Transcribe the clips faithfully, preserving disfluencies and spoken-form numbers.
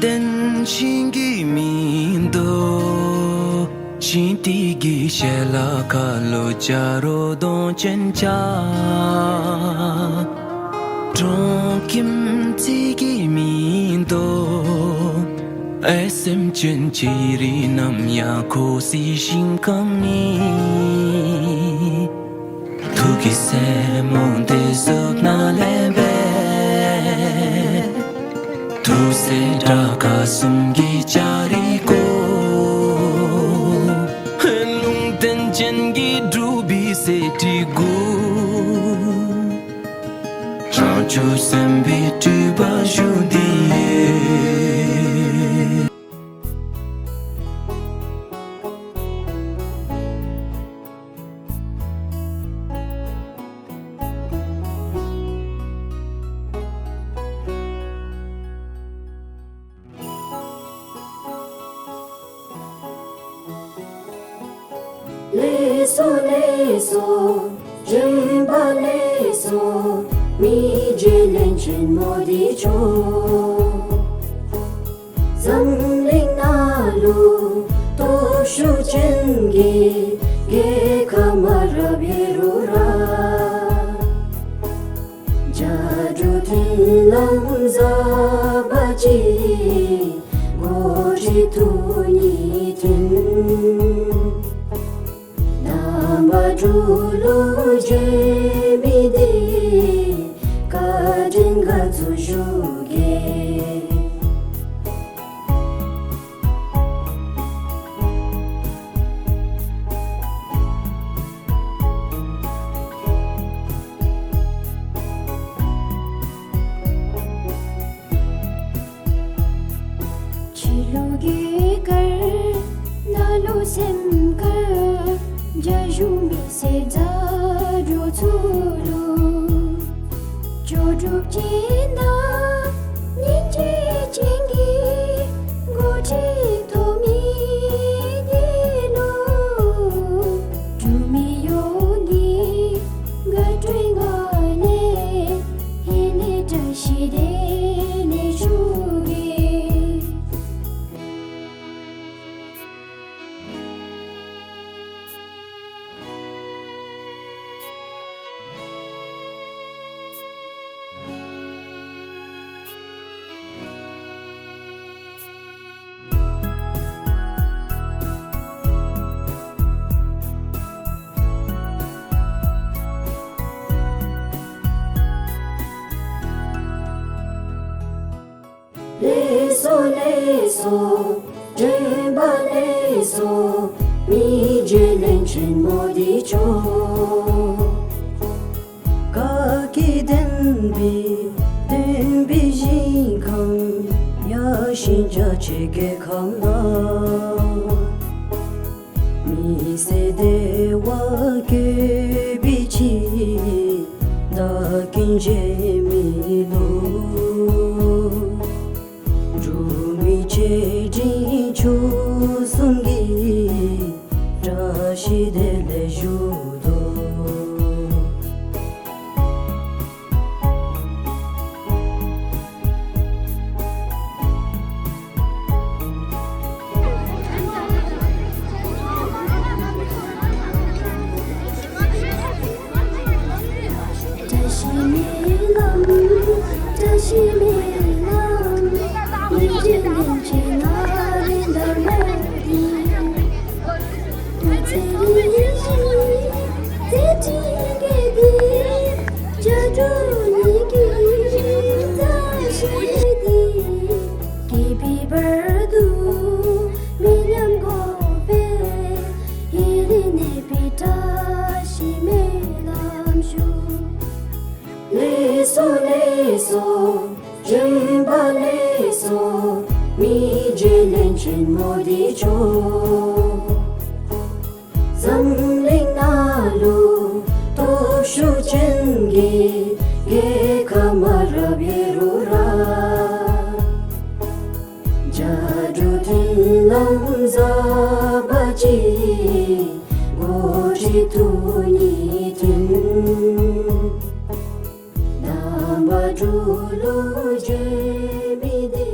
ལྡན་ཤིང་གི་མིང་འདོགས། ཤིང་རྟའི་གི་ཞལ་ལ་ཁ་ལོ་བྱ་རོག་གདོང་ཅན་བྱ། གྲོང་ཁྱིམ་རྩིག་གི་མིང་འདོགས། ཨེ་སེམས་ཅན་ཅི་རིགས་རྣམས་ཡང་ཁོ་སི་ཞིང་ཁམས་ནི། ཐུགས་ཀྱི་སེན་མོ་དེ་གཟུགས་ན་ལེན་པས། ཐུགས་སྲས་དགྲ་ཁ་གསུམ་གྱི་ལྕགས་རི་སྐོར། ལུང་བསྟན་ཅན་གྱི་སྒྲུབ་པའི་གསེར་ཁྲི་དགུ། བྱང་ཆུབ་སེམས་དཔའི་སྤྲུལ་པ་བཞུགས་འདི་ཡོད། ལེགས་སོ་ལེགས་སོ། སྦྱིན་པ་ལེགས་སོ། མི་རྗེ་བློན་ཆེན་མོ་དྷི་མཆོག། འཛམ་གླིང་ནང་ལུ་སྟོབས་ཤུགས་ཅན་གྱི་རྒྱལ་ཁབ་མ་རབས་ཧེ་རུ་ར། རྒྱ་གྲུ་མཐུན་ལམ་ཟབ་པ་ཅིག་འགོ་ཁྲིད་ཐུགས་ཉིད་མཐུན། དམ་པ་གྲུ་ལུ་རྗེ་མི་འདི་བཀའ་དྲིན་དགའ་ཚོར་ཞུ་གེ། ཕྱི་ལུ་གེ་དཀར། ནང་ལུ་སེམས་དཀར། རྒྱ་གཞུང་མི་སེར་མཛའ་གྲོགས་ཚུ་ལུ། ལྕོགས་གྲུབ་ཅན་དང་སྙིང་རྗེ་ཅན་གྱི་འགོ་ཁྲིད་ཐོབ་མི་འདི་ལུ། འབྲུག་མི་ཡོངས་ཀྱི་དགའ་སྤྲོའི་ངང་ལས་ཧེ་ལས་བཀྲ་ཤིས་བདེ་ལེགས་ཞུ་གེ། ལེགས་སོ་ལེགས་སོ། འདྲེན་པ་ལེགས་སོ། མི་རྗེ་བློན་ཆེན་མོ་དྷི་མཆོག། བཀའ་བརྒྱུད་བསྟན་པའི་སྟོན་པའི་ཞིང་ཁམས། ཡ་ཤིང་རྒྱ་ཆེ་གེ་ཁམས་ལ། མི་སེར་བདེ་བ་བཀོད་པའི་ཕྱིར། བདག་ཀུན་རྗེ་མི་ལུ། འབྲུག་མི་ཆེ་འབྲིང་ཆུང་གསུམ་གྱིས། བཀྲ་ཤིས་བདེ་ལེགས་ཞུ་དོ། བཀྲ་ཤིས་སྨོན་ལམ། བཀྲ་ཤིས་སྨོན་ལམ། ལྷན་རྒྱས་ལྷན་རྒྱས་ན་རེ་འདར་མོ་དི། ཚེ་རིང་ཡིད་བཞིན་རྩེ་གཅིག་གི་དི། བྱ་གྲོགས་གཉིས་ཀྱི་མཛའ་བཤེས་དི། སྐྱེས་པའི་བར་དུ་མི་ཉམས་གོང་འཕེལ། ཡུན་རིང་གནས་པའི་བཀྲ་ཤིས་སྨོན་ལམ་ཞུ། ལེགས་སོ་ལེགས་སོ། སྦྱིན་པ་ལེགས་སོ། མི་རྗེ་བློན་ཆེན་མོ་དྷི་མཆོག། འཛམ་གླིང་ནང་ལུ་སྟོབས་ཤུགས་ཅན་གྱི་རྒྱལ་ཁབ་མ་རབས་ཧེ་རུ་ར། རྒྱ་གྲུ་མཐུན་ལམ་ཟབ་པ་ཅིག་འགོ་ཁྲིད་ཐུགས་ཉིད་མཐུན། དམ་པ་གྲུ་ལུ་རྗེ་མི་འདི།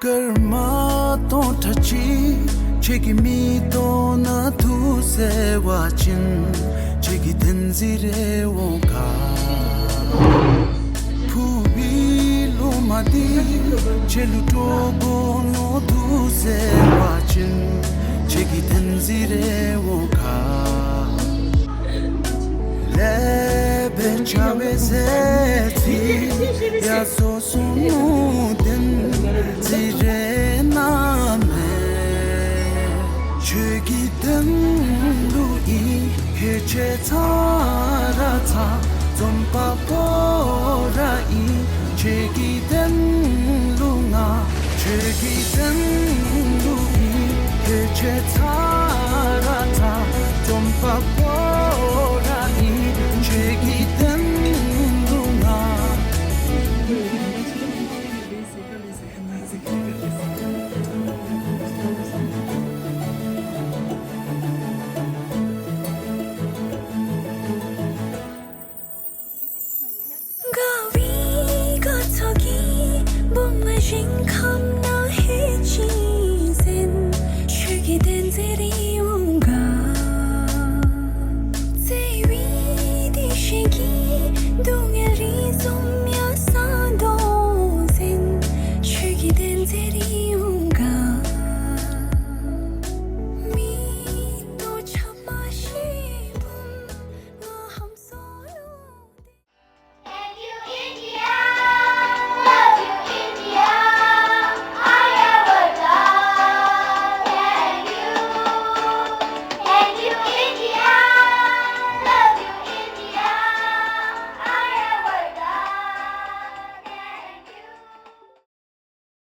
སྐར་མ་སྟོང་ཕྲག་གཅིག་ཁྱེད་ཀྱིས་མི་གཏོང་ན་ཐུགས་བརྩེ་བ་ཅན། ཁྱེད་ཀྱི་བསྟན་འཛིན་རེ་འོང་ག་ཕུག་པའི་ལོ་མ་འདི་ཁྱེད་ལུ་སྤྲོད་དགོ་ནོ་ཐུགས་བརྩེ་བ་ཅན། ཁྱེད་ཀྱི་བསྟན་འཛིན་རེ་འོང་ག་ལེ་བེ་ཆ་བེ་ཟེར་ཚིག་ཡ་སོ་སོ་ནུ་བསྟན་འཛིན་རེ་ན་མེ། ཁྱོད་ཀྱི་དོན་ལུ་ཨིན་ཁྱོད་ཆེ་ཚ་ར་ཚ་རྩོམ་པ་པོ་ར་ཨིན། ཁྱོད་ཀྱི་དོན་ལུ་ང་ཁྱོད་ཀྱི་དོན་ལུ་ཨིན་ཁྱོད་ཆེ་ཚ་ར་ཚ་རྩོམ་པ་པོ།